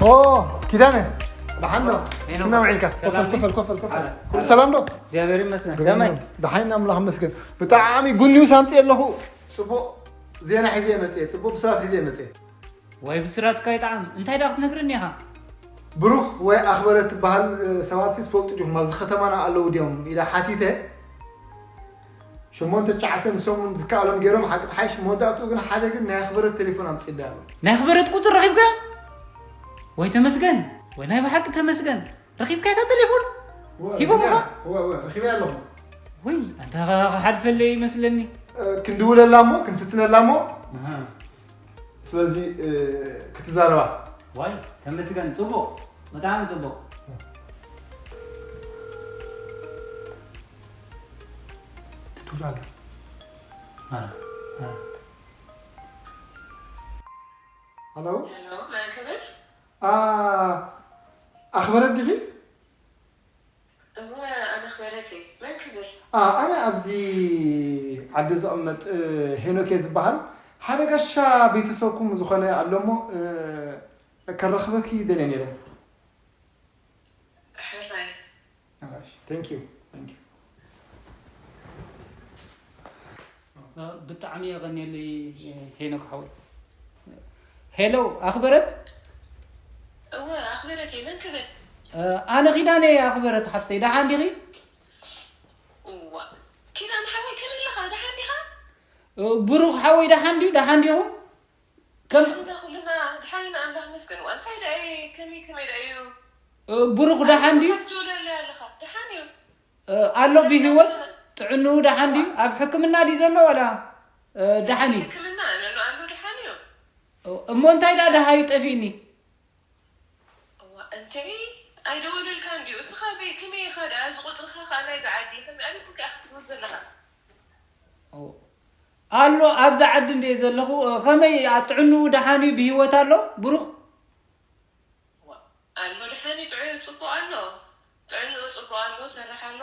ኦ ኪዳነ፣ ደሓን ዶ? ሄኖክ፣ ከመይ ውዒልካ? ሰላም ኮፈል፣ ኮፈል፣ ኮፈል፣ ኮፈል። ኣረ፣ ኩሉ ኣረ። ሰላም ዶ? እግዚኣብሔር ይመስገን። ግርም። ከመይ? ደሓን፣ ኣምላኽ ይመስገን። ብጣዕሚ ጉድ ኒውስ ኣምፅእ ኣለኹ። ፅቡቕ ዜና ሒዘ መፅእ፣ ፅቡቕ ብስራት ሒዘ መፅእ። ወይ ብስራትካ ይጥዓም። እንታይ ደኣ ክትነግረኒ ኢኻ? ብሩኽ ወይ ኣኽበረት ትበሃል፣ እ፣ ሰባት ሲ ትፈልጡ ዲኹም? ኣብዚ ከተማና ኣለዉ ድዮም? ኢላ ሓቲተ። ሸሞንተ ትሽዓተ ንሶም እውን ዝከኣሎም ገይሮም፣ ሓቂ ተሓይሽ። መወዳእትኡ ግን ሓደ ግን ናይ ኣኽበረት ቴሌፎን ኣምጺእለይ ኣሎ። ናይ ኣኽበረት ቁጽሪ ረኺብካ? ወይ ተመስገን፣ ወይ ናይ ብሓቂ ተመስገን። ረኺብካ እታ ቴሌፎን? እወ፣ ሂቦምኻ? እወ፣ እወ፣ ረኺበያ ኣለኹ። ወይ፣ ኣንታ ኸ-፣ ክሓልፈለይ ይመስለኒ። እ፣ ክንድውለላ እሞ፣ ክንፍትነላ እሞ። ኣሃ። ስለዚ፣ እ፣ ክትዛረባ። ዋይ፣ ተመስገን፣ ጽቡቕ፣ ብጣዕሚ ጽቡቕ። ትትውላለ። ኣረ፣ ኣረ። ሃሎ? ሃሎ፣ መን ክብል? ኣ-፣ ኣኽበረት ዲኺ? እወ፣ ኣነ ኣኽበረት እየ። መን ክብል? ኣ፣ ኣነ ኣብዚ ዓዲ ዝቕመጥ፣ እ፣ ሄኖክ እየ ዝበሃል። ሓደ ጋሻ ቤተሰብኩም ዝኾነ ኣሎ እሞ፣ እ፣ ከራኽበኪ ደልየ ነይረ። ሕራይ። ኣራሽ፣ thank you፣ thank you። ብጣዕሚ የቐንየለይ ሄኖክ ሓወይ። ሄሎ ኣኽበረት። እወ ኣኽበረት እየ፣ መን ክብል? ኣነ ኪዳነ እየ ኣኽበረት ሓፍተይ፣ ደሓን ዲኺ? እዋ ኪዳን ሓወይ ከመይ ኣለኻ? ደሓን ዲኻ? ብሩኽ ሓወይ ደሓን ድዩ? ደሓን ዲኹም? ከም ኩልና ኩልና ደሓን ኢና ኣምላኽ ይመስገን። እዋ እንታይ ደኣ እዩ? ከመይ ከመይ ደኣ እዩ? ብሩኽ ደሓን ድዩ? እንታይ ትደውለለይ ኣለኻ? ደሓን እዩ። ኣሎ ብህይወት ጥዕንኡ ደሓን ድዩ? ኣብ ሕክምና ድዩ ዘሎ ዋላ ደሓን እዩ? ሕክምና ኣሎ ኣሎ ደሓን እዩ። እሞ እንታይ ደኣ ደሃዩ ጠፊእኒ? እዋ እንተዒ ኣይደወለልካን ድዩ? እስኻ በይ ከመይ ኢኻ ደኣ? እዚ ቁጽርኻ ኸኣ ናይዛ ዓዲ ከመይ ኣበይ ኮንካ ኢኻ ትድውል ዘለኻ? ኣሎ ኣብዛ ዓዲ እንድየ ዘለኹ። ከመይ ጥዕንኡ ደሓን እዩ? ብህይወት ኣሎ ብሩኽ? ኣሎ ደሓን እዩ፣ ጥዑይ ጽቡቕ ኣሎ። ጥዕንኡ ጽቡቕ ኣሎ፣ ሰርሕ ኣሎ።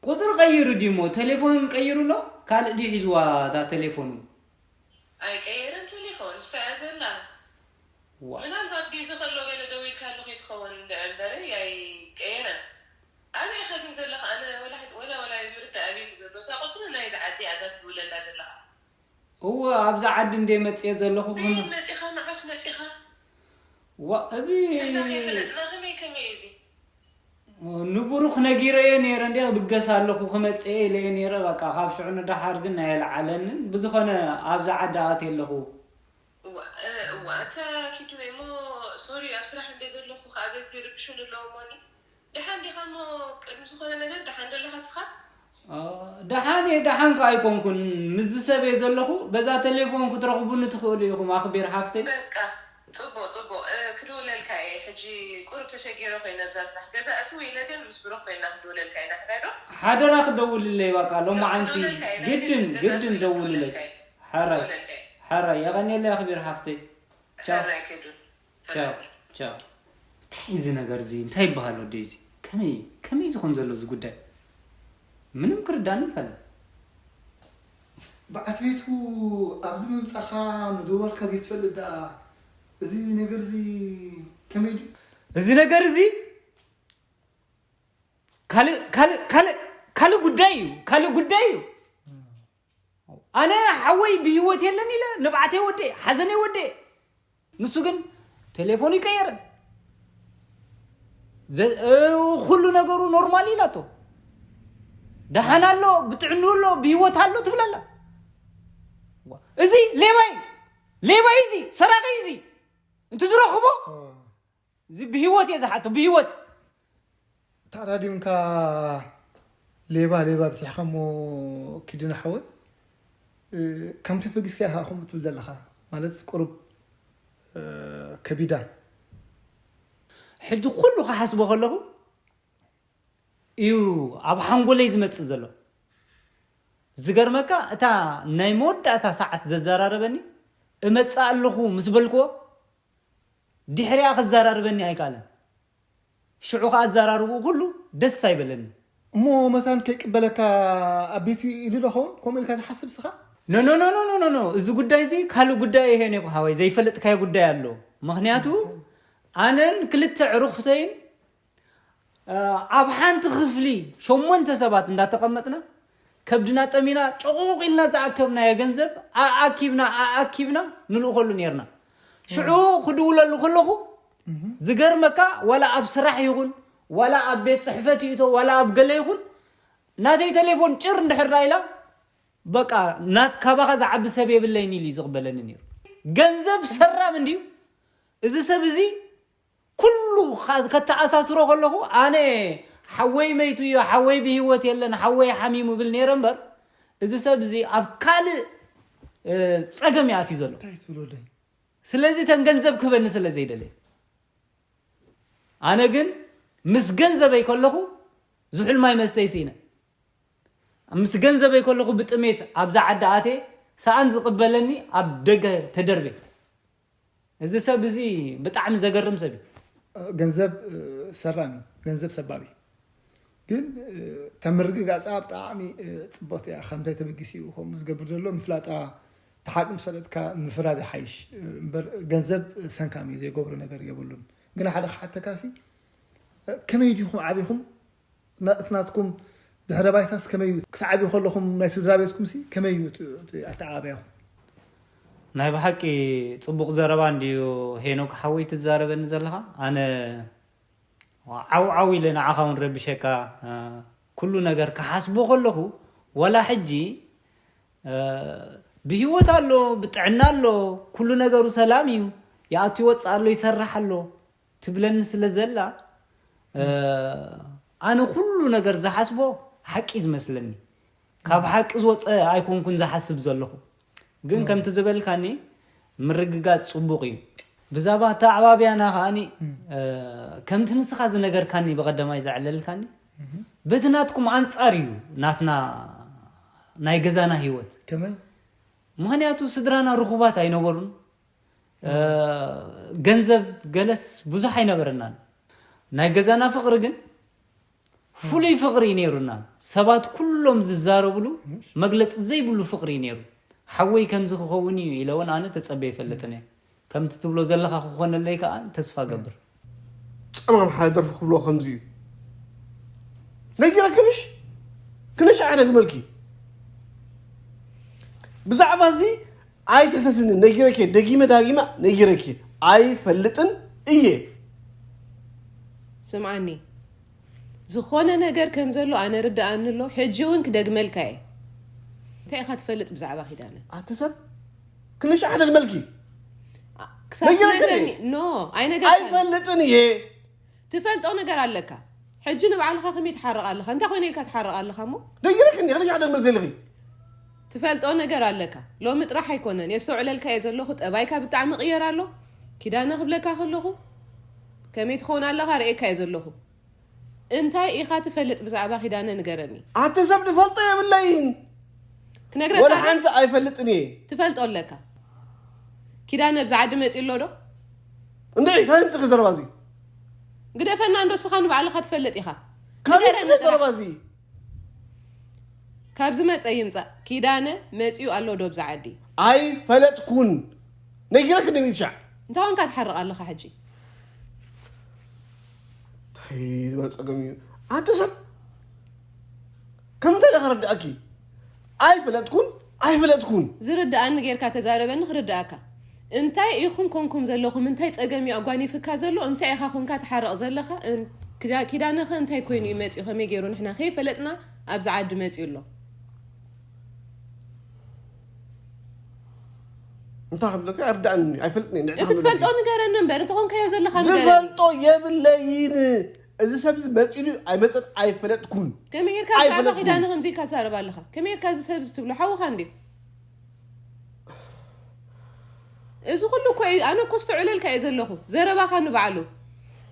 ቁጽሪ ቀይሩ ድዩ እሞ? ቴሌፎን ቀይሩ ኣሎ? ካልእ ድዩ ሒዝዋ እታ ቴሌፎኑ? ኣይቀየረን ቴሌፎን፣ ንሳ እያ ዘላ። ዋ። ምናልባት ግዜ ከሎ ገለ ደዊልካሉ ከይትኸውን እንድዒ እምበር ኣይቀየረን። ኣበይ ኢኻ ግን ዘለኻ? ኣነ ወላ ሕጂ ወላ ወላ ምርዳእ ኣብየኒ ዘሎ። እዛ ቁጽሪ ናይዛ ዓዲ እያ እዛ ትድውለላ ዘለኻ። እወ፣ ኣብዛ ዓዲ እንደ መጽየ ዘለኹ በይን መጺኻ፣ መዓስ መጺኻ? ዋ፣ እዚ ንሕና ከይፈለጥና ከመይ ከመይ እዩ እዚ? ንብሩኽ ነጊረዮ ነይረ እንደ ክብገስ ኣለኹ፣ ክመጽእ ኢለዮ ነይረ። በቃ፣ ካብ ሽዑ ንደሓር ግን ኣየልዓለንን። ብዝኾነ፣ ኣብዛ ዓዲ ኣትየ ኣለኹ። እዋ፣ እ፣ እዋ፣ ኣታ ኪዱ እሞ፣ ሶሪ፣ ኣብ ስራሕ እንደ ዘለኹ ከኣ በዚ ይርብሹኒ ኣለዉ እሞኒ። ደሓን ዲኻ እሞ፣ ቅድሚ ዝኾነ ነገር ደሓን ዶ ኣለኻ እስኻ? ኣ፣ ደሓን እየ፣ ደሓን ከኣ ኣይኮንኩን። ምስዚ ሰብ እየ ዘለኹ። በዛ ቴሌፎን ክትረኽቡኒ ትኽእሉ ኢኹም፣ ኣኽቢር ሓፍተይ። በቃ፣ ጽቡቕ፣ ጽቡቕ። እ፣ ክድውለልካ እየ። ሕጂ ቁሩብ ተሸጊረ ኮይነ ኣብዛ ስራሕ ገዛ እትው ኢለ ግን ምስ ብሩኽ ኮይና ክድውለልካ እየ። ንሕና ዶ? ሓደራ ክደውልለይ፣ በቃ፣ ሎማዓንቲ ክድውለልካ እየ። ናይ ግድን፣ ግድን ገዛ ግድን እትው ኢለ ደውልለይ። ክድውለልካ እየ። ሓራይ፣ ክድውለልካ እየ። ሓራይ፣ የቐንየለይ ኣኽቢር ሓፍተይ። ቻው። ሕራይ ኪዱ። ቻው፣ ቻው። እንታይ እዚ ነገር እዚ? እንታይ ይበሃል ወደይ እዚ? ከመይ፣ ከመይ ዝኾን ዘሎ እዚ ጉዳይ? ምንም ክርዳኒ ይኸለን። በዓት ቤቱ ኣብዚ ምምጻኻ ምድዋልካ ዘይትፈልጥ ደኣ፣ እዚ ነገር እዚ ከመይ ድዩ? እዚ ነገር እዚ ካልእ፣ ካልእ፣ ካልእ፣ ካልእ ጉዳይ እዩ። ካልእ ጉዳይ እዩ። ኣነ ሓወይ ብህይወት የለን ኢለ ንብዓተይ ወደ፣ ሓዘነይ ወደ። ንሱ ግን ቴሌፎኑ ይቀየርን። ዘ-፣ እ፣ ኩሉ ነገሩ ኖርማል ኢላቶ። ደሓን ኣሎ፣ ብጥዕኑ ኣሎ፣ ብህይወት ኣሎ ትብል ኣላ። ዋ፣ እዚ ሌባ እዩ። ሌባ እዩ እዚ፣ ሰራቂ እዩ እዚ። እንት ዝረኽቦ፣ እዚ ብህይወት እየ ዝሓቶ፣ ብህይወት። ተኣዳዲምካ ሌባ፣ ሌባ ብዚሕኻ እሞ ኪድነ ሓወይ፣ እ፣ ከምቲ ተበጊስካ ኢኻ ከምኡ ትብል ዘለኻ። ማለት ቁሩብ፣ እ፣ ከቢዳ። ሕጂ ኩሉ ክሓስቦ ከለኹ እዩ ኣብ ሓንጎለይ ዝመጽእ ዘሎ። ዝገርመካ፣ እታ ናይ መወዳእታ ሰዓት ዘዘራረበኒ፣ እመጽእ ኣለኹ ምስ በልክዎ፣ ድሕሪኣ ክዘራርበኒ ኣይከኣለን። ሽዑ ኸዓ ኣዘራርብኡ ኩሉ ደስ ኣይበለኒ። እሞ መታን ከይቅበለካ ኣብ ቤቱ ኢሉ ዶ ኸውን? ከምኡ ኢልካ ትሓስብ ስኻ? ኖ፣ ኖ፣ ኖ፣ ኖ፣ ኖ፣ ኖ፣ ኖ። እዚ ጉዳይ እዚ ካልእ ጉዳይ ይሄን እኮ ሓወይ፣ ዘይፈለጥካዮ ጉዳይ ኣሎ። ምኽንያቱ፣ እንታይ? ኣነን ክልተ ዕሩኽተይን ኣብ ሓንቲ ክፍሊ ሸሞንተ ሰባት እንዳተቐመጥና ከብድና ጠሚና ጭቑቕ ኢልና ዝኣከብናዮ ገንዘብ ኣኣኪብና ኣኣኪብና ንልእኸሉ ነርና። ሽዑ ክድውለሉ ከለኹ ዝገርመካ ዋላ ኣብ ስራሕ ይኹን ዋላ ኣብ ቤት ጽሕፈት ይእቶ ዋላ ኣብ ገለ ይኹን ናተይ ቴሌፎን ጭር እንድሕር ኢላ በቃ ናት ካባኻ ዝዓቢ ሰብ የብለይን ኢሉ እዩ ዝቕበለኒ ነይሩ። ገንዘብ ሰራም እንድዩ እዚ ሰብ እዚ ኩሉ ከተኣሳስሮ ከለኹ ኣነ ሓወይ መይቱ እዮ ሓወይ ብህይወት የለን ሓወይ ሓሚሙ ብል ነይረ እምበር እዚ ሰብ እዚ ኣብ ካልእ ፀገም ይኣትዩ ዘሎ። ስለዚ ተን ገንዘብ ክህበኒ ስለ ዘይደለየ ኣነ ግን ምስ ገንዘበይ ከለኹ ዝሑል ማይ መስተይ ስኢነ። ምስ ገንዘበይ ከለኹ ብጥሜት ኣብዛ ዓዲ ኣትየ ሰኣን ዝቕበለኒ ኣብ ደገ ተደርብየ። እዚ ሰብ እዚ ብጣዕሚ ዘገርም ሰብ እዩ። ገንዘብ ሰራም እዩ፣ ገንዘብ ሰባብ እዩ። ግን ተምርግጋፃ ብጣዕሚ ፅብቕቲ እያ። ከምታይ ተበጊሲ እዩ ከምኡ ዝገብር ዘሎ ምፍላጣ ተሓቂ ምስ ፈለጥካ ምፍራድ ይሓይሽ እምበር ገንዘብ ሰንካም እዩ፣ ዘይገብሮ ነገር የብሉን። ግን ሓደ ክሓተካሲ ከመይ ዲኹም ዓቢኹም እቲ ናትኩም ድሕረ ባይታስ ከመይ እዩ? ክሳብ ዓብዩ ከለኹም ናይ ስድራ ቤትኩም ሲ ከመይ እዩ ኣተዓባብያኹም? ናይ ብሓቂ ፅቡቕ ዘረባ እንድዩ ሄኖክ ሓወይ ትዛረበኒ ዘለኻ። ኣነ ዓው ዓው ኢለ ንዓኻ እውን ረብሸካ ኩሉ ነገር ክሓስቦ ከለኹ ዋላ ሕጂ ብህይወት ኣሎ፣ ብጥዕና ኣሎ፣ ኩሉ ነገሩ ሰላም እዩ፣ ይኣቱ ይወፅእ ኣሎ፣ ይሰርሕ ኣሎ ትብለኒ ስለ ዘላ ኣነ ኩሉ ነገር ዝሓስቦ ሓቂ ዝመስለኒ። ካብ ሓቂ ዝወፀ ኣይኮንኩን ዝሓስብ ዘለኹ። ግን ከምቲ ዝበልካኒ ምርግጋፅ ፅቡቕ እዩ። ብዛዕባ ኣተዓባብያና ከዓኒ ከምቲ ንስኻ ዝነገርካኒ ብቐደማይ ዘዕለልካኒ በቲ ናትኩም ኣንፃር እዩ ናትና ናይ ገዛና ህይወት። ከመይ? ምኽንያቱ ስድራና ርኹባት ኣይነበሩን። ገንዘብ ገለስ ብዙሕ ኣይነበረናን። ናይ ገዛና ፍቕሪ ግን ፍሉይ ፍቕሪ እዩ ነይሩና። ሰባት ኩሎም ዝዛረብሉ መግለፂ ዘይብሉ ፍቕሪ እዩ ነይሩ። ሓወይ ከምዚ ክኸውን እዩ ኢለ እውን ኣነ ተፀበ ይፈልጥን እየ። ከምቲ ትብሎ ዘለኻ ክኾነለይ ከዓ ተስፋ ገብር። ጸማም ሓደ ደርፊ ክብሎ ከምዚ እዩ። ነጊረኪ ምሽ ክነሻ ሓደ ግመልኪ ብዛዕባ እዚ ኣይትሕተትኒ። ነጊረኪ ደጊመ ዳጊማ ነጊረኪ ኣይፈልጥን እየ። ስምዓኒ ዝኾነ ነገር ከም ዘሎ ኣነ ርድኣኒ ኣሎ። ሕጂ እውን ክደግመልካ እየ። እንታይ ኢኻ ትፈልጥ ብዛዕባ ኪዳነ? ኣቲ ሰብ ክነሻ ሓደ ግመልኪ ክሳብ ነጊረኪ ትነግረኒ ኖ ኣይነገርካን። ኣይፈልጥን እየ። ትፈልጦ ነገር ኣለካ። ሕጂ ንባዕልኻ ከመይ ትሓርቕ ኣለኻ? እንታይ ኮይነ ኢልካ ትሓርቕ ኣለኻ እሞ? ነጊረኪ እንዲ ክነሻ ሓደ ግመልኪ ደሊኺ። ትፈልጦ ነገር ኣለካ። ሎሚ ጥራሕ ኣይኮነን የስተውዕለልካ እየ ዘለኹ። ጠባይካ ብጣዕሚ ቅየር ኣሎ። ኪዳነ ክብለካ ከለኹ ከመይ ትኸውን ኣለኻ ርእየካ እየ ዘለኹ። እንታይ ኢኻ ትፈልጥ ብዛዕባ ኪዳነ ንገረኒ። ኣቲ ሰብ ዝፈልጦ የብለይን። ክነግረካ ወላ ሓንቲ ኣይፈልጥን እየ። ትፈልጦ ኣለካ። ኪዳነ ኣብዚ ዓዲ መፂኡ ኣሎ ዶ? እንድዒ ካብ ይምፅእ ዘረባ እዚ? ግደፈና እንዶ እስኻ ንባዕልኻ ትፈልጥ ኢኻ። ካብ ንገረኒ ይምፅእ ጥራሕ። ዘረባ እዚ? ካብ ዝመፀ ይምፃእ። ኪዳነ መፂኡ ኣሎ ዶ ኣብዚ ዓዲ? ኣይፈለጥኩን። ነጊረክ ነሚሻዕ። እንታይ ኮንካ ትሓርቕ ኣለኻ ሕጂ? እንታይ ዝበለ ፀገም እዩ ኣቲ ሰብ? ከምንታይ ኢለ ከረድኣኪ? ኣይፈለጥኩን ኣይፈለጥኩን። ዝርድኣኒ ጌርካ ተዛረበኒ ክርድኣካ። እንታይ ኢኹም ኮንኩም ዘለኹም? እንታይ ጸገም እዩ ኣጓኒፍካ ዘሎ? እንታይ ኢኻ ኮንካ ትሓርቕ ዘለኻ? እን- ክዳ- ኪዳነኸ እንታይ ኮይኑ እዩ መጺኡ? ከመይ ገይሩ ንሕና ከይፈለጥና ኣብዚ ዓዲ መጺኡ ኣሎ? እንታይ ክብለካ? ኣይርድኣኒ፣ ኣይፈልጥን እየ። ንዕና እቲ ክብለካ ትፈልጦ እዩ። ንገረኒ እምበር፣ እንተኾንካዮ ዘለኻ ንገረኒ። ዝፈልጦ የብለይን። እዚ ሰብ እዚ መፂኡ ድዩ ኣይመፀን ኣይፈለጥኩን። ከመይ ጌርካ ብዛዕባ ኣይፈለጥኩን። ኪዳነ ከምዚ ኢልካ ትዛረብ ኣለኻ? ከመይ ጌርካ እዚ ሰብ እዚ ትብሎ? ሓውኻ እንድዩ። እዚ ኩሉ እኮ እዩ፣ ኣነ እኮ ኣስተውዕለልካ እየ ዘለኹ። ዘረባኻ ንባዕሉ።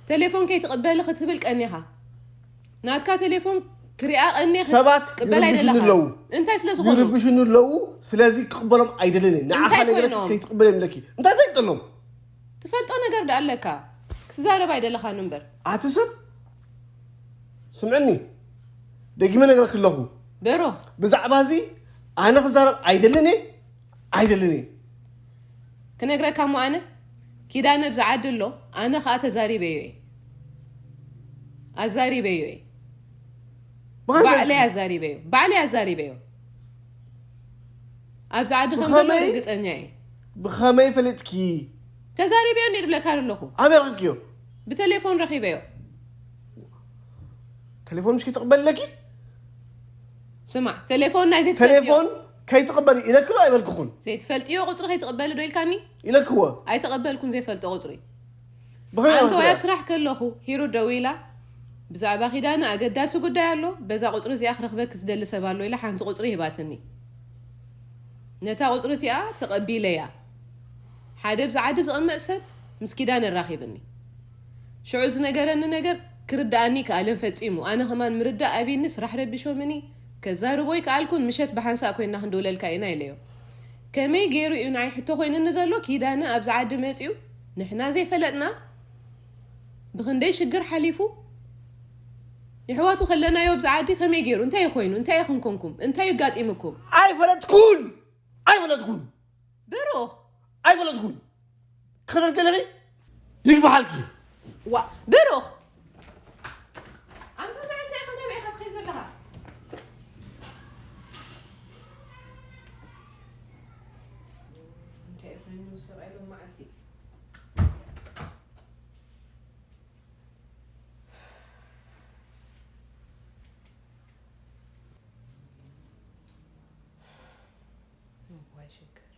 ቴሌፎን ከይትቕበሊ ክትብል ቀኒኻ። ናትካ ቴሌፎን ክሪኣ ቀኒኻ ሰባት ክቕበል ይርብሹኒ ኣይደለኻን። ኣለዉ። እንታይ ስለ ዝኾኑ? ይርብሹኒ ኣለዉ። ስለዚ ክቕበሎም ኣይደልን እየ። ንዓኻ እንታይ ነገረኪ ኮይኖም? ከይትቕበል የብለኪ። እንታይ ፈልጠሎም? ትፈልጦ ነገር ደኣ ኣለካ። ክትዛረብ ኣይደለኻን እምበር። ኣቲ ሰብ ስምዕኒ፣ ደጊመ ነግረኪ ኣለኹ። በሮኽ። ብዛዕባ እዚ ኣነ ክዛረብ ኣይደልን እየ፣ ኣይደልን እየ። ክነግረካ እሞ ኣነ ኪዳነ ኣብዚ ዓዲ ኣሎ። ኣነ ከዓ ተዛሪበዮ እየ። ኣዛሪበዮ እየ። ብኸመይ ባዕለይ ኣዛሪበዮ። ባዕለይ ኣዛሪበዮ። ኣብዚ ዓዲ ከም ዘሎ ብኸመይ ርግፀኛ እየ። ብኸመይ ፈሊጥኪ? ተዛሪበዮ እንዴ ድብለካ ኣለኹ። ኣበይ ረኺብክዮ? ብቴሌፎን ረኺበዮ። ቴሌፎን ምሽ ከይትቕበለኪ? ስማዕ፣ ቴሌፎን ናይ ዘይትፈልጥዮ ቴሌፎን ከይትቕበሊ ኢለክሎ ኣይበልክኹን? ዘይትፈልጥዮ ቁፅሪ ከይትቕበሊ ዶ ኢልካኒ? ኢለክዎ። ኣይተቐበልኩን ዘይፈልጦ ቁፅሪ። ብኸመይ ኣንተ ወይ ኣመልክትያ? ኣብ ስራሕ ከለኹ ሂሩት ደዊላ፣ ብዛዕባ ኪዳነ ኣገዳሲ ጉዳይ ኣሎ፣ በዛ ቁፅሪ እዚኣ ክረኽበኪ ዝደሊ ሰብ ኣሎ ኢላ ሓንቲ ቁፅሪ ሂባትኒ። ነታ ቁፅሪ እቲኣ ተቐቢለያ። ሓደ ብዛ ዓዲ ዝቕመጥ ሰብ ምስ ኪዳነ ኣራኺብኒ። ሽዑ ዝነገረኒ ነገር ክርድኣኒ ከኣለን ፈጺሙ። ኣነ ከማን ምርዳእ ኣብይኒ፣ ስራሕ ረቢሾምኒ፣ ከዛርቦ ኣይከኣልኩን። ምሸት ብሓንሳእ ኮይንና ክንድውለልካ ኢና ኢለዮ። ከመይ ገይሩ እዩ ንዓይ ሕቶ ኮይንኒ ዘሎ? ኪዳነ ኣብዚ ዓዲ መጺኡ ንሕና ዘይፈለጥና ብኽንደይ ሽግር ሓሊፉ፣ የሕዋቱ ከለናዮ ኣብዚ ዓዲ ከመይ ገይሩ? እንታይ ኮይኑ? እንታይ ኢኹም ኮንኩም? እንታይ እዩ ኣጋጢምኩም? ኣይፈለጥኩን! ኣይፈለጥኩን! ብሩኽ! ኣይፈለጥኩን! ክኸተል ከለኺ ይግፋሓልኪ! ዋ፣ ብሩኽ! ኣንታ ንዓይ እንታይ ኢኻ ናበይ ኢኻ ትኸይድ ዘለኻ? እንታይ ኮይኑ ሰብኣይ ሎም መዓልቲ? እዋይ ሽግር።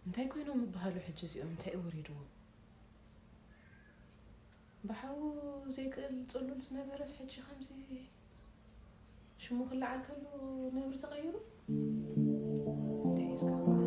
እንታይ ኮይኖም ይበሃሉ ሕጂ እዚኦም? እንታይ እዩ ወሪድዎም? ብሓዉ ዘይክእል ጽሉል ዝነበረስ ሕጂ ከምዚ ሽሙ ክለዓል ከሎ ነብሪ ተቐይሩ? እንታይ እዩ ዝገብሮ?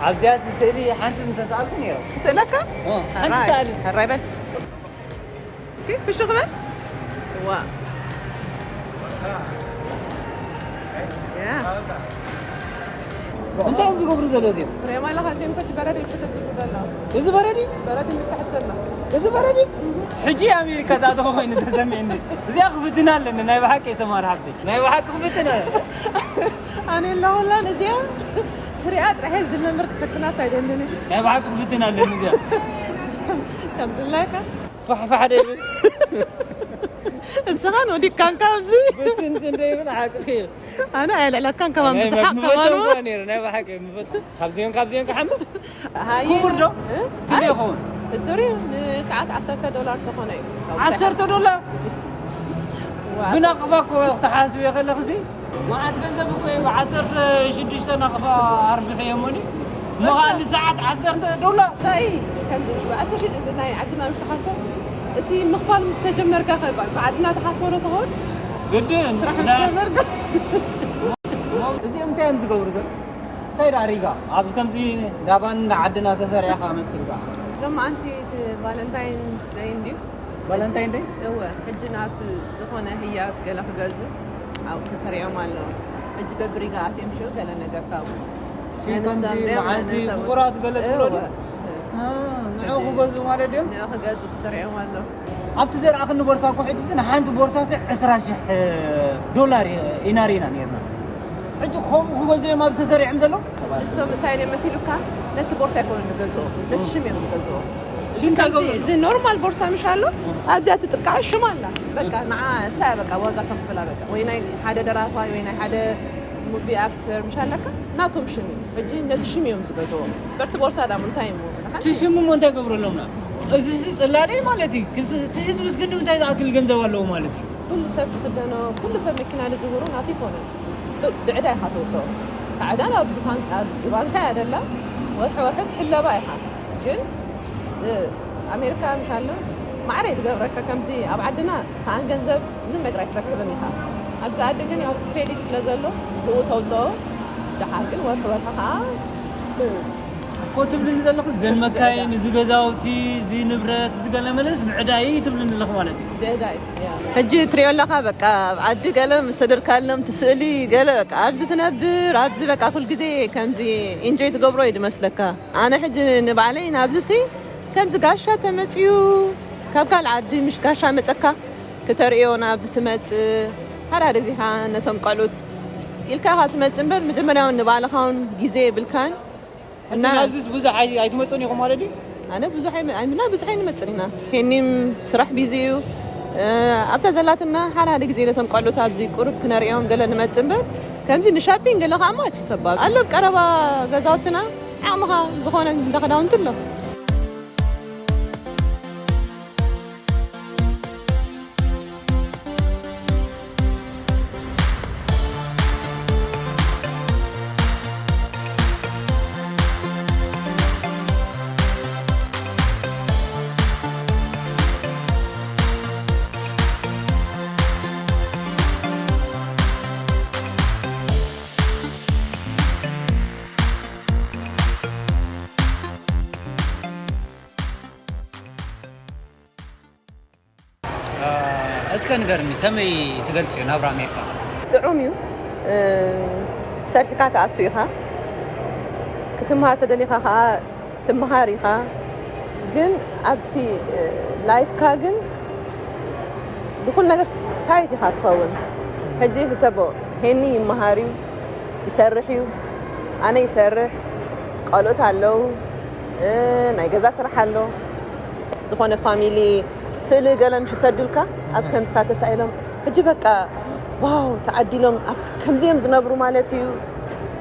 ኣብዚኣ ስእሊ ሓንቲ ምተሰኣልኩ ነይረ። ስእለካ? እ፣ ሓንቲ ሕራይ፣ ሰኣሊ። ሕራይ በል። እስኪ ፍሽኽ በል። ዋ። ያ። እንታይ እዮም ዝገብሩ ዘለዉ እዚኦም? ሪኦም ኣለኻ፣ እዚኦም ከ በረድ ይብሉ ዝብሉ ዘለዉ። እዚ በረድ እዩ? በረድ ይብሉ ታሕቲ ዘሎ። እዚ በረድ እዩ? ሕጂ ኣሜሪካ ዝኣተኹ ኮይኑ ተሰሚዕኒ። እዚኣ ክፍትና ኣለኒ፣ ናይ ብሓቂ ሰማር ሓብተይ። ናይ ብሓቂ ክፍትና። ኣነ ኣለኹላን እዚኣ ክሪኣ ጥራሕ እየ ዝድመምር ክፍትና ሳይደንድኒ። ናይ ብሓቂ ክፍትና ኣለኒ እዚኣ። ከም ድላይካ። ፋሕፋሕ ደ ይብል። እስኻን ወዲካን ካብዚ። ብትንትን ደ ይብል ሓቅኺ እዩ። ኣነ ኣይልዕለካን ከማን ናይ ብስሓቅ መ-፣ ከማን መፈተው እኮ ነይሩ፣ ናይ ብሓቂ መፈተው። ካብዚኦም፣ ካብዚኦም ክሓምም? ሃየ። ክቡር ዶ? እ? ክንደይ ኣይ፣ ይኸውን? ሶሪ፣ ንሰዓት ዓሰርተ ዶላር ተኾነ እዩ። ዓሰርተ ዶላር? ዋ፣ ብናቕፋ እኮ ክትሓስብዮ ከለኽሲ፣ መዓት ገንዘብ እኮ እዩ። ብዓሰርተ ሽዱሽተ ናቕፋ ኣርቢሐ እየ እሞኒ። እሞ ኸዓ ንሰዓት ዓሰርተ ዶላር። ሳይ፣ ከምዚ፣ ብዓሰርተ ሽዱሽተ ናይ ዓድና ምስ ተሓስቦ፣ እቲ ምኽፋል ምስ ተጀመርካ ከ፣ ብዓድና ተሓስቦ ዶ ትኸውን? ግድን። ስራሕ ምስ ጀመርካ። እዚኦም እንታይ እዮም ዝገብሩ ግን? እንታይ ደኣ ሪጋ? ኣብ ከምዚ እንዳባን ዓድና ተሰሪዕኻ መስልካ። ሎማዓንቲ እቲ ቫለንታይንስ ደይ እንድዩ? ቫለንታይን ደይ? እወ፣ ሕጂ ናቱ ዝኾነ ህያብ ገለ ክገዝኡ ኣብኡ ተሰሪዖም ኣለዉ። ሕጂ በብሪጋ ኣትዮም ሽዑ ገለ ነገር ካብኡ ሲ ነንሶም ከምዚ ድዮም መዓልቲ ነንሰብኡት? ፍቑራት ገለ ትብሎ እወ። ድዩ? እ። አ፣ ንዕኡ ሕጂ ክገዝኡ ማለት ድዮም? ንዕኡ ክገዝኡ ተሰሪዖም ኣለዉ። ኣብቲ ዘርኣኽኒ ቦርሳ እኮ ሕጂ ንሓንቲ ቦርሳ ሲ ዕስራ ሽሕ ዶላር ኢና ርኢና ነርና። ሕጂ ከምኡ ክገዝኡ እዮም ኣብዚ ተሰሪዖም ዘለዉ? ንሶም እንታይ እዮም መሲሉካ? ነቲ ቦርሳ ኣይኮኑን ዝገዝኦ፣ ነቲ እም። ሽም እዮም ዝገዝኦ። ሽም እንታይ ከምዚ፣ ገብሩ? እዚ ኖርማል ቦርሳ ምሽ ኣሎ፣ እም። ኣብዚኣ ትጥቃዕ ሽም ኣላ። በቃ እም። ንዓ እሳ እያ በቃ ዋጋ ተኽፍላ በቃ። ወይ ናይ ሓደ ደራፋይ ወይ ናይ ሓደ ሙቪ ኣክተር ምሽ ኣለካ፣ ናቶም ሽም እዩ። ሕጂ ነቲ ሽም እዮም ዝገዝኦ። በርቲ ቦርሳ ዳም እንታይ እሞ? እቲ ሽም እሞ እንታይ ገብረሎምና? እዚ ሲ ጽላለ ማለት እዩ። ክስ-፣ እቲ ህዝቢ እስክንዲ እንታይ ዝኣክል ገንዘብ ኣለዎ ማለት እዩ? ኩሉ ሰብ ዝኽደኖ፣ ኩሉ ሰብ መኪና ዝዝውሮ ናቱ ኣይኮነን። ብ-፣ ብዕዳ ኢኻ ተውፅኦ። እታ ዕዳ ኣብ ዝባን-፣ ኣብ ዝባንካ እያ ደላ፣ ወርሒ ወርሒ ትሕለባ ኢኻ። ግን፣ እ፣ ኣሜሪካ ምሻሎ ማዕረ እዩ ዝገብረካ። ከምዚ ኣብ ዓድና ሰኣን ገንዘብ ምንም ነገር ኣይትረክብን ኢኻ። ኣብዚ ዓዲ ግን ያው ክሬዲት ስለ ዘሎ ብኡ ተውፅኦ። ደሓር ግን ወርሒ ወርሒ ከዓ ብ-፣ እኮ ትብልኒ ዘለኽስ ዘን መካይን፣ እዚ ገዛውቲ፣ እዚ ንብረት፣ እዚ ገለ መለስ ብዕዳ እዩ ትብልኒ ዘለኽ ማለት እዩ። ብዕዳ እዩ፣ ያ። ሕጂ ትሪኦ ኣለኻ፣ በቃ ኣብ ዓዲ ገለ ምስ ሰደድካሎም እቲ ስእሊ ገለ በቃ ኣብዚ ትነብር፣ ኣብዚ በቃ ኩል ግዜ ከምዚ ኢንጆይ ትገብሮ እዩ ዝመስለካ። ኣነ ሕጂ ንባዕለይ ናብዚ ሲ ከምዚ ጋሻ ተመፅዩ ካብ ካልእ ዓዲ ምሽ ጋሻ መፀካ ክተርእዮ ናብዚ ትመፅእ። ሓደ ሓደ ግዜ ከዓ ነቶም ቆልዑት ኢልካ ኢኻ ትመፅእ እምበር መጀመርያ እውን ንባዕልኻ እውን ግዜ የብልካን። እና ናብዚስ ብዙሕ ኣይ-፣ ኣይትመፁን ኢኹም ማለት ድዩ? ኣነ ብዙሕ ኣይመ-፣ ኣይምና ብዙሕ ኣይንመፅን ኢና። ሄኒም ስራሕ ቢዚ እዩ። እ፣ ኣብታ ዘላትና ሓደ ሓደ ግዜ ነቶም ቆልዑት ኣብዚ ቁሩብ ክነርእዮም ገለ ንመፅእ እምበር ከምዚ ንሻፒንግ ገለ ከዓ እሞ ኣይትሕሰባ። ኣሎ ኣብ ቀረባ ገዛውትና ዓቕምኻ ዝኾነ እንዳ ክዳውንቲ ኣሎ። እስከ ንገርኒ፣ ከመይ ትገልጽዮ ናብራ ኣሜሪካ? ጥዑም እዩ። እ፣ ሰሪሕካ ትኣቱ ኢኻ። ክትምሃር ተደሊኻ ኸኣ ትምሃር ኢኻ። ግን ኣብቲ፣ እ፣ ላይፍካ ግን ብኹሉ ነገር ታይት ኢኻ ትኸውን። ሕጂ ሕሰቦ፣ ሄኒ ይመሃር እዩ፣ ይሰርሕ እዩ፣ ኣነ ይሰርሕ፣ ቆልዑት ኣለዉ፣ እ፣ ናይ ገዛ ስራሕ ኣሎ። ዝኾነ ፋሚሊ ስእሊ ገለ ምሽ ይሰዱልካ፣ ኣብ ከም ስታተስ ኢሎም፣ ሕጂ በቃ ዋው ተዓዲሎም፣ ኣብ ከምዚ እዮም ዝነብሩ ማለት እዩ።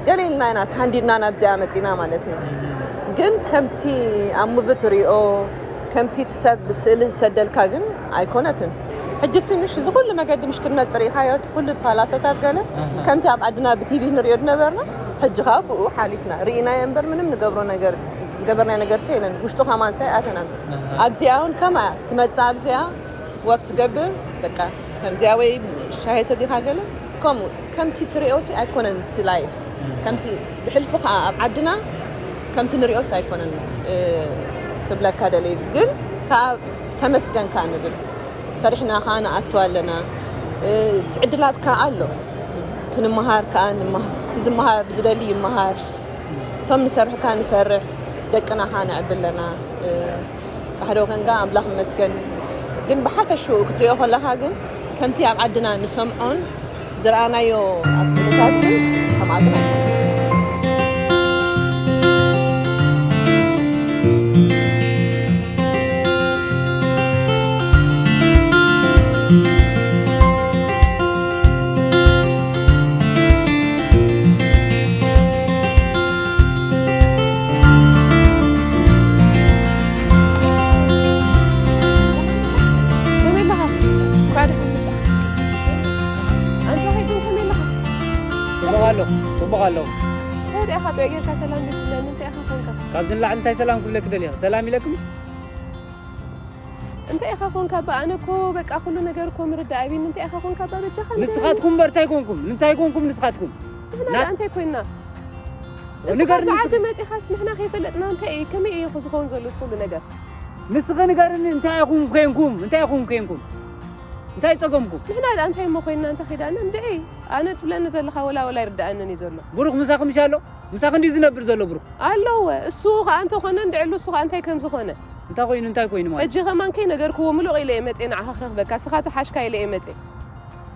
ገለ ኢልና ኢና ተሃንዲድና ናብዚኣ መጺና ማለት እዩ። ግን ከምቲ ኣብ ሙቪ ትሪኦ፣ ከምቲ እቲ ሰብ ስእሊ ዝሰደልካ ግን ኣይኮነትን። ሕጂ ሲ ምሽ እዚ ኩሉ መገዲ ምሽ ክንመጽእ ርኢኻዮ፣ እቲ ኩሉ ፓላሶታት ገለ ኣሃ። ከምቲ ኣብ ዓድና ብቲቪ ንሪኦ ዝነበርና፣ ሕጂ ኸኣ ብኡ ሓሊፍና ርኢናዮ እምበር ምንም ንገብሮ ነገር፣ ዝገበርናዮ ነገር ሲ የለን። ውሽጡ ከማን ሲ ኣይኣተናን። ኣሃ። ኣብዚኣ እውን ከምኣ ትመጽእ፣ ኣብዚኣ ወክ ትገብር፣ በቃ ከምዚኣ ወይ ሻሂ ሰቲኻ ገለ ከምኡ። ከምቲ ትሪኦ ሲ ኣይኮነን እቲ ላይፍ። ከምቲ ብሕልፊ ኸኣ ኣብ ዓድና ከምቲ ንሪኦስ ኣይኮነን፣ እ፣ ክብለካ ደልየ። ግን ከኣ ተመስገን ከኣ ንብል። ሰሪሕና ከኣ ንኣቱ ኣለና። እ፣ እቲ ዕድላት ከኣ ኣሎ። ክንመሃር ከኣ ንመሃ-፣ እቲ ዝመሃር ዝደሊ ይመሃር። እቶም ንሰርሕ ከኣ ንሰርሕ። ደቅና ከኣ ነዕቢ ኣለና። እ፣ ብሓደ ወገን ከኣ ኣምላኽ ይመስገን። ግን ብሓፈሽኡ ክትሪኦ ከለኻ ግን ከምቲ ኣብ ዓድና ንሰምዖን ዝረኣናዮ ኣብ ስእልታት ግን ከምኣ ግን ኣይኮነን። ከመይ ኣለኻ? እንኳዕ ደሓን መጻእካ። ኣንታ ኸይዱ ከመይ ኣለኻ? ጽቡቕ ኣለኹ፣ ጽቡቕ ኣለኹ። እንታይ ደኣ ኢኻ ጥዑይ ጌርካ ሰላም ዘይትብለኒ? እንታይ ኢኻ ኮንካ? ካብዚ ንላዕሊ እንታይ ሰላም ክብለኪ ደሊኻ? ሰላም ኢለኪ ምሽ? እንታይ ኢኻ ኮንካ? እባ ኣነ እኮ በቃ ኩሉ ነገር እኮ ምርዳእ ኣይብኒ። እንታይ ኢኻ ኮንካ? እባ በጃኻ ንገረኒ። ንስኻትኩም እምበር እንታይ ኮንኩም? እንታይ ኮንኩም ንስኻትኩም? ንሕና ናት- ደኣ እንታይ ኮይንና? ንስኻ ንገርኒ ኣብዚ ንስኻ። ዓዲ መጺኻስ ንሕና ከይፈለጥና እንታይ እዩ? ከመይ እዩ ዝኸውን ዘሎ እዚ ኩሉ ነገር? ንስኺ ንገርኒ እንታይ ኢኹም ኮንኩም? እንታይ ኢኹም ኮንኩም? እንታይ ጸገምኩም? ንሕና ደኣ እንታይ እሞ ኮይንና እንተ ኺዳና እንድዒ? ኣነ ትብለኒ ዘለኻ ወላ ወላ ኣይርድኣንን እዩ ዘሎ። ብሩኽ ምሳኺ ምሽ ኣሎ? ምሳኺ እንድዩ ዝነብር ዘሎ ብሩኽ። ኣለወ። እሱ ኸኣ እንተኾነ እንድዕሉ እሱ ኸኣ እንታይ ከም ዝኾነ። እንታይ ኮይኑ፣ እንታይ ኮይኑ ማለት? ሕጂ ኸማን ከይነገርክዎ ምሉቕ ኢለ እየ መጽየ ንዓኻ ክረኽበካ። እስኻ ተሓሽካ ኢለ እየ መጽየ።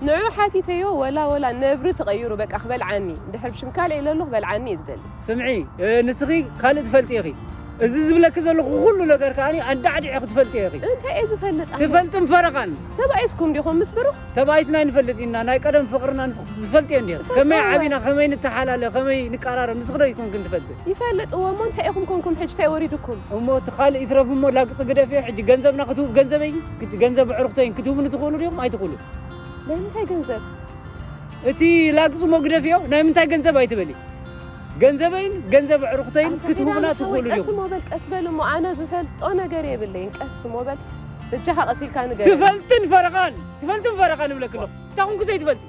ንዑ ሓቲተዮ ወላ ወላ ነብሪ ተቐይሩ በቃ ክበልዓኒ። እንድሕር ብሽም ካልእ ኢለሉ ክበልዓኒ እዩ ዝደሊ። ስምዒ፣ እ፣ ንስኺ ካልእ ትፈልጢ ኢኺ። እዚ ዝብለኪ ዘለኹ ኩሉ ነገር ከኣ ኣዳዕዲዐ ክትፈልጥዮ ኢኺ። እንታይ እየ ዝፈልጥ ኣነ? ትፈልጥን ፈረቓን። ተባኢስኩም ዲኹም ምስ ብሩኽ? ተባኢስና ኣይንፈልጥ ኢና። ናይ ቀደም ፍቕርና ንስኺ ትፈልጥዮ እንዲኺ። እፈልጦ ከመይ እወ። ዓቢና፣ ከመይ ንተሓላለ፣ ከመይ ንቀራረብ ንስኺ ዶ ኣይኮንክን ትፈልጢ? ይፈልጥ እወ፣ እሞ እንታይ ኢኹም ኮንኩም ሕጂ እንታይ ወሪዱኩም? እሞ እቲ ካልእ ይትረፍ እሞ ላግጺ ግደፍዮ። ሕጂ ገንዘብና ክትህቡ፣ ገንዘበይ፣ ክት-፣ ገንዘብ ኣዕሩኽተይን ክትህቡኒ ትኽእሉ ዲኹም ኣይትኽእሉን? ናይ ምንታይ ገንዘብ? እቲ ላግጽ ሞ ግደፍዮ፣ ናይ ምንታይ ገንዘብ ኣይትበሊ። ገንዘበይን ገንዘብ ኣዕሩኽተይን ክትህቡና ትኽእሉ ቀስ ዲኹም። ሞ በል ቀስ በል እሞ ኣነ ዝፈልጦ ነገር የብለይን። ቀስ ሞ በል በጃኻ ቀስ ኢልካ ንገር። ትፈልጥን ፈረኻን ትፈልጥን ፈረኻን እብለክሎ። ታኹንኩ ዘይትፈልጢ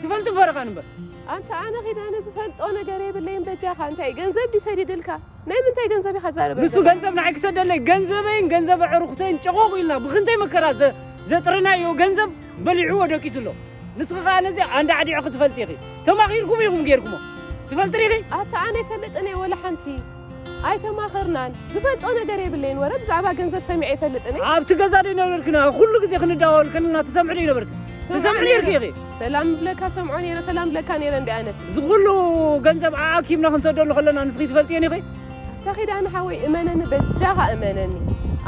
ትፈልጥን ፈረኻን እምበር። ኣንተ ኣነ ኺድ ኣነ ዝፈልጦ ነገር የብለይን። በጃኻ እንታይ ገንዘብ ድዩ ሰዲድልካ? ናይ ምንታይ ገንዘብ ኢኻ ዛረበ? ንሱ ገንዘብ ንዓይ ክሰደለይ ገንዘበይን ገንዘብ ኣዕሩኽተይን ጨቆቑ ኢልና ብኽንተይ መከራ ዘ- ዘጥረናዮ ገንዘብ በሊዕዎ ደቂሱ ኣሎ። ንስኺ ኸኣ ነዚ ኣንዳዕዲዕኺ ትፈልጢ ኢኺ። ተማኺርኩም ኢኹም ጌርኩሞ። ትፈልጢ ኢኺ። ኣታ ኣነ ይፈልጥን እየ ወላ ሓንቲ ኣይተማኸርናን። ዝፈልጦ ነገር የብለይን። ወረ ብዛዕባ ገንዘብ ሰሚዐ ይፈልጥን እየ። ኣብቲ ገዛ ዶ ይነበርክና? ኩሉ ግዜ ክንዳዋወል ከለና ትሰምዒ ዶ ይነበርክ? ትሰምዒ ነይርኪ ኢኺ። ሰላም ብለካ ሰምዖ ነይረ፣ ሰላም ብለካ ነይረ እንዲ ኣነስ። እዚ ኩሉ ገንዘብ ኣኣኪብና ክንሰደሉ ከለና ንስኺ ትፈልጥየን ኢኺ። ኣታ ኺዳነ ሓወይ እመነኒ፣ በጃኻ እመነኒ።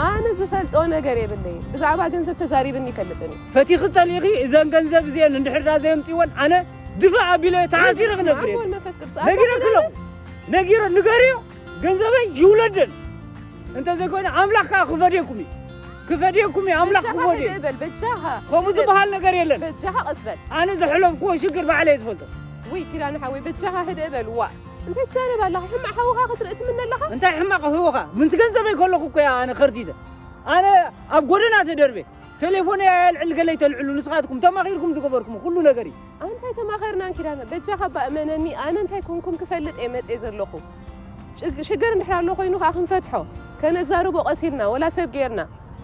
ኣነ ዝፈልጦ ነገር የብለይን። ብዛዕባ ገንዘብ ተዛሪብኒ ይፈልጥን እዩ። ፈቲኺ ጸሊእኺ እዘን ገንዘብ እዚአን እንድሕር ዳ ዘየምጽእወን ኣነ ድፋእ ኣቢለ ተዓዚረ ክነብር እየ። መንፈስ ቅዱስ ነጊረኪ ኣለኹ። ነጊረ ንገርዮ ገንዘበይ ይውለደል። እንተ ዘይኮይኑ ኣምላኽ ከኣ ክፈድየኩም እዩ። ክፈድየኩም እዩ ኣምላኽ በጃኻ ክፈድየ። ህድእ በል በጃኻ። ከምኡ ዝበሃል ነገር የለን። በጃኻ ቀስ በል። ኣነ ዘሕለፍኩዎ ሽግር ባዕለ እየ ዝፈልጦ። ውይ ኪዳነ ሓወይ በጃኻ ህድእ በል። ዋእ እንታይ ትዛረብ ኣለኻ? ሕማቕ ሓውኻ ክትርኢ ትምነ ኣለኻ? እንታይ ሕማቕ ህወኻ? ምንቲ ገንዘበይ ከለኹ እኮ እያ ኣነ ከርቲተ። ኣነ ኣብ ጎደና ተደርቤ። ቴሌፎን እያ የልዕል ገለይ ተልዕሉ ንስኻትኩም ተማኺርኩም ዝገበርኩም ኩሉ ነገር እዩ። ኣንታይ ተማኸርናን ኪዳነ በጃኻ እባ እመነኒ ኣነ እንታይ ኮንኩም ክፈልጥ እየ መፅየ ዘለኹ ሽግር እንድሕር ኣሎ ኮይኑ ከዓ ክንፈትሖ ከነዛርቦ ቀሲልና ወላ ሰብ ገይርና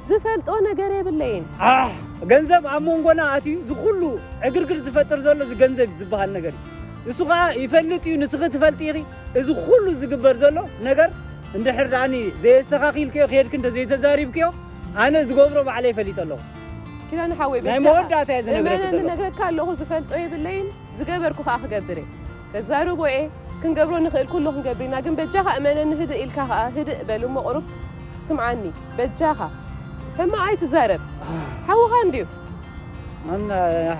ዝፈልጦ ነገር የብለይን። ኣሕ ገንዘብ ኣብ መንጎና ኣትዩ ዝኩሉ ዕግርግር ዝፈጥር ዘሎ እዚ ገንዘብ ዝበሃል ነገር እዩ። እሱ ከዓ ይፈልጥ እዩ ንስኺ ትፈልጢ ኢኺ። እዚ ኩሉ ዝግበር ዘሎ ነገር እንድሕር ደኣኒ ዘየስተኻኺልክዮ ከየድኪ እንተዘይተዛሪብክዮ ኣነ ዝገብሮ ባዕለይ ፈሊጠ ኣለኹ። ኪዳነ ሓወይ ናይ በጃኻ መወዳእታ እየ ዝነግረኪ እመነኒ ዘለኹ። ነግረካ ኣለኹ ዝፈልጦ የብለይን ዝገበርኩ ከዓ ክገብር እየ ከዛርቦ እየ ክንገብሮ ንኽእል ኩሉ ክንገብር ኢና ግን በጃኻ እመነኒ ህድእ ኢልካ ከዓ ህድእ በል እሞ ቁሩብ ስምዓኒ በጃኻ ሕማቕ ኣይትዛረብ ሓውኻ እንድዩ ኣነ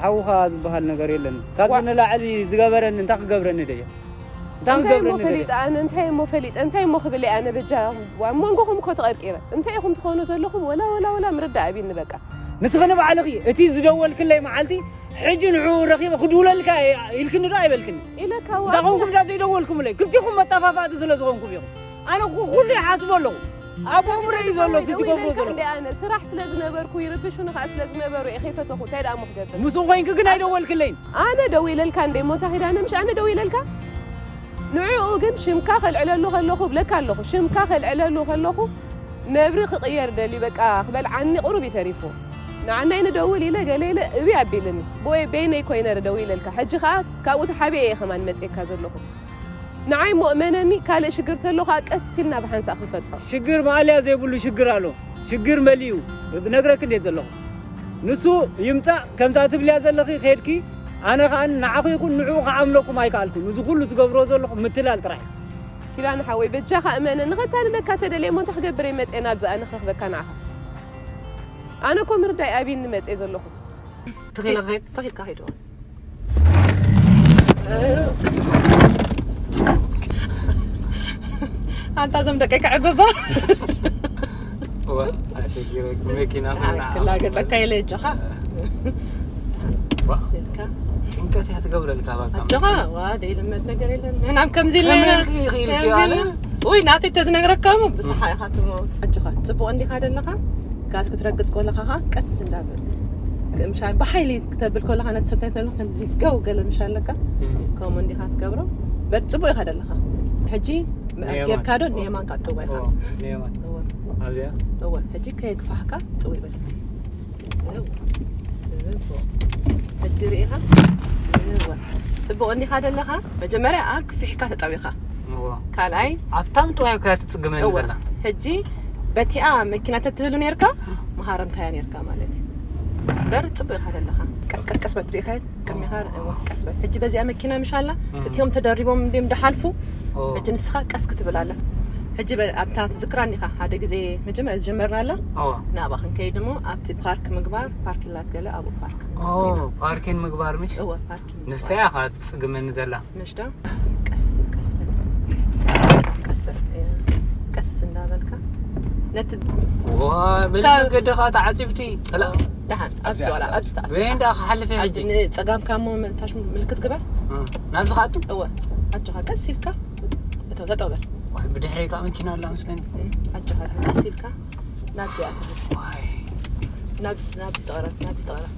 ሓውኻ ዝበሃል ነገር የለን ካብዚ ዋ- ንላዕሊ ዝገበረኒ እንታይ ክገብረኒ ደየ እንታይ እንታይ እሞ ክገብረኒ ደየ ፈሊጠ ኣነ እንታይ እሞ ፈሊጠ እንታይ እሞ ክብል እየ ኣነ በጃ ኣብ መንጎኹም እኮ ተቐርቂረ እንታይ ኢኹም ትኾኑ ዘለኹም ወላ ወላ ወላ ምርዳእ ኣቢኒ በቃ ንስኺ ንባዕልኺ እቲ ዝደወልክለይ መዓልቲ ሕጂ ንዕኡ ረኺበ ክድውለልካ እየ ኢልክኒ ዶ ኣይበልክኒ ኢለካ ዋ እንታይ ኮንኩም ዳ ዘይደወልኩምለይ ክልቲኹም መጠፋፋእቲ ስለ ዝኾንኩም ኢኹም ኣነ ኩ- ኩሉ ይሓስቦ ኣለኹ ኣብ ኣእምሮ እዩ ዘሎ እቲ ትገብሮ ደዊለልካ ዘለኹም እንደ ኣነ ስራሕ ስለ ዝነበርኩ ይርብሹኒ ከዓ ስለ ዝነበሩ እየ ከይፈተኹ እንታይ ደኣ እሞ ክገብር ምስኡ ኮይንኪ ግን ኣይደወልክለይን ኣነ ደዊለልካ እንደ እሞ እንታይ ኺዳነ ምሽ ኣነ ደዊለልካ ንዕኡ ግን ሽምካ ከልዕለሉ ከለኹ እብለካ ኣለኹ ሽምካ ከልዕለሉ ከለኹ ነብሪ ክቕየር ደልዩ በቃ ክበልዓኒ ቁሩብ እዩ ተሪፉ ንዓናይ ንደውል ኢለ ገለ ኢለ እብይ ኣቢልኒ ብኦይ በይነይ ኮይነ ደዊለልካ ሕጂ ኸዓ ካብኡ ተሓቢኤ እየ ከማን መፅየካ ዘለኹ ንዓይ እሞ እመነኒ ካልእ ሽግር ተሎ ኸዓ ቀስ ኢልና ብሓንሳእ ክንፈትሖ ሽግር ማእለያ ዘይብሉ ሽግር ኣሎ ሽግር መሊኡ ነግረኪ እንዴት ዘለኹ ንሱ ይምጻእ ከምታ ትብልያ ዘለኺ ኸድኪ ኣነ ኸኣ ንዓኹ ይኹን ንዕኡ ክኣምነኩም ኣይከኣልኩን እዚ ኩሉ ትገብርዎ ዘለኹም ምትላል ጥራሕ እዩ ኪዳነ ሓወይ በጃኻ እመነኒ ኸታልለካ ተደልየ እሞ እንታይ ክገብር እየ መጽየ ናብዚ ኣነ ክረኽበካ ንዓኻ ኣነ እኮ ምርዳይ ኣብይኒ መጽየ ዘለኹ ተኺልካ ኸይድ ተኺልካ ኸይድ ኣንታ ዞም ደቀይ ክዕብባ ክላገፀካ ኢለ እጆኻ ስልካ ጭንቀት እያ ትገብረልካ ኣጆኻ ዋ ደይልመድ ነገር የለን ንሕናም ከምዚ ኢልና ውይ ናተይ ተዝነግረካ እሞ ብስሓ ኢኻ ትመውት ኣጆኻ ፅቡቕ እንዲኻ ደለኻ ጋዝ ክትረግፅ ከለኻ ኸዓ ቀስ እንዳበል ምሻ ብሓይሊ ክተብል ከለኻ ነቲ ሰብ እንታይ ትብሎ ከምዚ ገው ገለ ምሻ ኣለካ ከምኡ እንዲኻ ትገብሮ በር ፅቡቅ ኢኻ ደለኻ ሕጂ ጌርካ ዶ ንየማን ካ ጥዋ ኢኻ እወ ሕጂ ከየግፋሕካ ጥው ይበል ሕጂ ሕጂ ርኢኻ ጽቡቕ እንዲኻ ደለኻ መጀመርያ ኣግፊሕካ ተጠዊኻ ካልኣይ ኣብታም ጥዋይ እኮ ትጽግመኒ ዘላ ሕጂ በቲኣ መኪና ተትህሉ ነርካ መሃረምካያ ነርካ ማለት እዩ በር ጽቡቕ ኢኻ ዘለኻ ቀስ ቀስ ቀስ በል ርኢኻ ቅድሚኻ ቀስ በል ሕጂ በዚኣ መኪና ምሻላ እቲኦም ተደሪቦም እንዲም ደሓልፉ ሕጂ ንስኻ ቀስ ክትብል ኣለ ሕጂ ኣብታ ትዝክራ እንዲኻ ሓደ ግዜ መጀመርያ ዝጀመርና ኣላ ናብኣ ክንከይድ እሞ ኣብቲ ፓርክ ምግባር ፓርክ ላት ገለ ኣብኡ ፓርክ ፓርኪን ምግባር ምሽ እወ ፓርኪን ንሳያ ኻ ትጽግመኒ ዘላ ምሽ ዶ ቀስ ቀስ በል ቀስ ቀስ በል ቀስ እንዳበልካ ነቲ ዋ በል መገድኻ ተዓጺብቲ ደሓን ኣብዚ ኣብዚኣ ዋላ ከኣ። ኣብዚ ተኣቱ። ወይ እንዳ ክሓልፍ እየ ኣብዚ ሕጂ። ንጸጋምካ እሞ ምእንታሽ ምልክት ግበር። እ፣ ናብዚ ከኣቱ? እወ ኣጆኻ ቀስ ኢልካ እተው ጠጠው በል። ወይ ብድሕረይ ከኣ መኪና ኣላ መስለኒ። እም፣ ኣጆኻ ቀስ ኢልካ ናብዚ ኣትው። ዋይ። ናብዚ ናብዚ ተቐረብ ናብዚ ተቐረብ።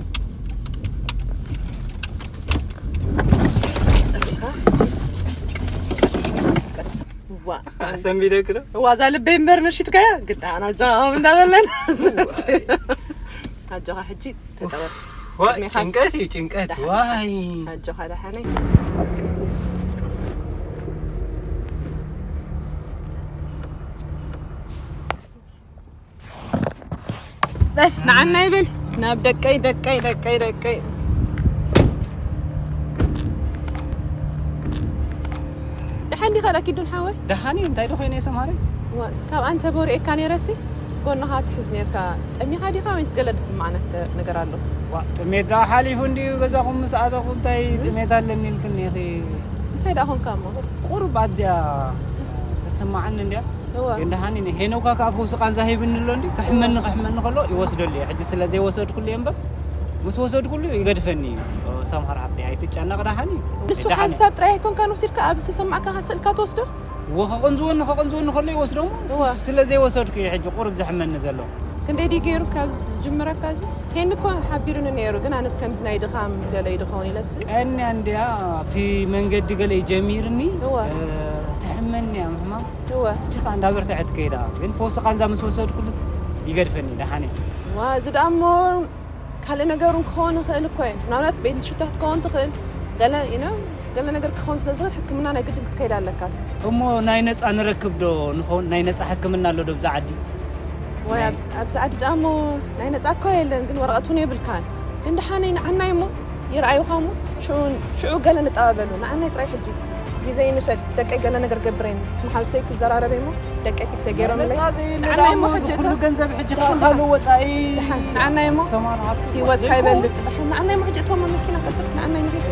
ጠሪኻ። ዋ ኣሰንቢደክ ዶ? እዋ እዛ ልበይ እምበር መሽትካያ ግዳ ኣና ጃም እንዳበለን ኣጆኻ ሕጂ ተጠወር ዋይ ቅድሜኻ ጭንቀት እዩ ጭንቀት። ደሓን። ዋይ ኣጆኻ ደሓነይ። በል ንዓና ይበል ናብ ደቀይ ደቀይ ደቀይ ደቀይ። ደሓን ዲኻ ዳኪዱን ሓወይ? ደሓን እዩ። እንታይ ዶ ኮይነ ሰምሃረይ? ዋ፣ ካብ ኣንተ በሪኤካ ነይረሲ ጎንኻ ትሕዝ ነርካ። ጠሚኻ ዲኻ ወይስ ገለ ዝስማዓና ነገር ኣሎ? ዋ ጥሜት ዳ ሓሊፉ እንዲዩ። ገዛኹም ምስ ኣተኹ እንታይ ጥሜት ኣለኒ ኢልክኒ ኢኺ? እንታይ ደኣ ኾንካ እሞ? ቁሩብ ኣብዚኣ ተሰማዓኒ እንድያ። እዋ። ግን ደሓን እዩ። ሄኖካ ከኣ ፈውሲ ቃንዛ ሂብኒ ኣሎ እንዲ ክሕመኒ ክሕመኒ ከሎ ይወስደሉ እየ። ሕጂ ስለ ዘይወሰድኩሉ እየ እምበር ምስ ወሰድኩሉ ይገድፈኒ እዩ። ሰምሃር ሓብተይ ኣይትጨነቕ ደሓን እዩ። ንሱ ደሓን እዩ። ሓንሳብ ጥራይ ኣይኮንካን ወሲድካ ኣብዚ ተሰማዕካ ስእልካ ትወስዶ? እዎ ከቐንዝወኒ ከቐንዝወኒ ከሎ ይወስዶ እሞ እዋ። ስለ ዘይወሰድኩ እዩ ሕጂ ቁሩብ ዘሕመኒ ዘሎ። ክንደይ ድዩ ገይሩ ካብ ዝጅምረካ እዚ? ሄኒ እኮ ሓቢሩኒ ነይሩ፣ ግን ኣነስ ከምዚ ናይ ድኻም ገለ እዩ ድኸውን ኢለሲ። ቀንያ እንድያ ኣብቲ መንገዲ ገለ ይጀሚርኒ እወ። እ፣ ትሕመኒ እያ ምሕማም። እወ። ሕጂ ከኣ እንዳበርትዐት ከይዳ ግን ፈውሲ ቃንዛ ምስ ወሰድኩሉስ ይገድፈኒ ደሓን እየ። ዋ፣ እዚ ደኣ እሞ ካልእ ነገር እውን ክኸውን ይኽእል እኮ እዩ። ምናልባት ቤት ሽቶ ክትከውን ትኽእል። ገለ፣ you know፣ ገለ ነገር ክኸውን ስለ ዝኽእል ሕክምና ናይ ግድን ክትከይድ ኣለካ። እሞ ናይ ነፃ ንረክብ ዶ ንኸውን? ናይ ነፃ ሕክምና ኣሎ ዶ ብዛ ዓዲ? ወይ ኣብ- ኣብዚ ዓዲ ደኣ እሞ ናይ ነፃ እኮ የለን፣ ግን ወረቐት እውን የብልካን። ግን ደሓነይ ንዓናይ እሞ ይርኣዩኻ እሞ ሽዑ ሽዑ ገለ ንጠባበሉ። ንዓናይ ጥራይ ሕጂ ግዜ ይንውሰድ። ደቀይ ገለ ነገር ገብረ እየ። ምስ መሓዙተይ ክዘራረብ እየ እሞ ደቀይ ፒክ ተገይሮምለይ። ነፃ ዘይለ ንዓናይ ደኣ እሞ እሞ ሕጂ እዚ ኩሉ እቶም ገንዘብ ሕጂ ደሓን ከኣ ካልእ ወፃኢ ደሓን ንዓናይ እሞ ሰማን ሃብቲ ህይወትካ ዘይኮን ይበልጽ። ደሓን ንዓናይ እሞ ሕጂ እቶም መኪና ቀልጥፍ ንዓናይ ንሄድ።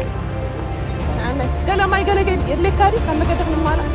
ንዓናይ ገለ ማይ ገለ ገለ የድልየካ ድዩ? ካብ መገዲ ክንማላእ